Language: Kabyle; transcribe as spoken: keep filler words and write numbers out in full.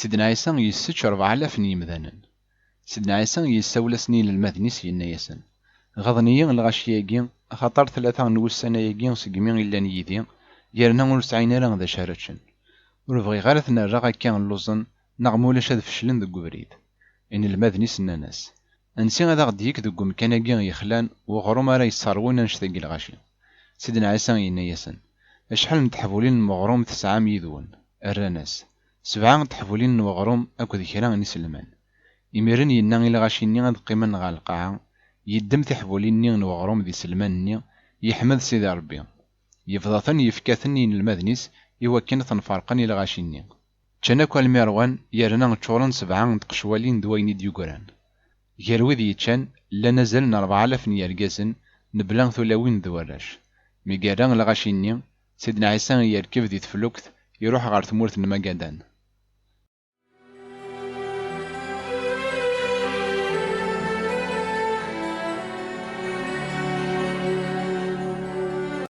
Sidna Ɛisa yessečč rebɛa alaf n yimdanen. Sidna Ɛisa yessawel-asen i yinelmaden-is, yenna-yasen: "Ɣaḍen-iyi lɣaci-agi, axaṭer tlata n wussan ayagi segmi i llan yid-i, yerna ur sɛin ara d acu ara ččen. Ur bɣiɣ ara ad ten-rreɣ akka lluẓen, neɣ ma ulac ad feclen deg ubrid." Inelmaden-is nnan-as: "Ansi ad aɣ-d-yekk deg umkan-agi yexlan weɣrum ara yesserwun annect-agi lɣaci?" Sidna Ɛisa yenna-yasen: "Acḥal n teḥbulin n weɣrum tesɛam yid-wen?" Rran-as: "Sebɛa n teḥbulin n weɣrum akked kra n iselman." Imiren yenna i lɣaci-nni ad qqimen ɣer lqaɛa, yeddem tiḥbulin-nni n weɣrum d iselman-nni, yeḥmed Sidi Ṛebbi. Yebḍa-ten yefka-ten i yinelmaden-is i wakken ad ten-ferqen i lɣaci-nni. Ččan akk almi ṛwan, yerna ččuren sebɛa n tqecwalin d wayen i d-yugran. Gar wid yeččan, llan azal n rebɛa alaf n yergazen, mebla tulawin d warrac. Mi yerra lɣaci-nni, Sidna Ɛisa yerkeb di teflukt, iruḥ ɣer tmurt n Magadan.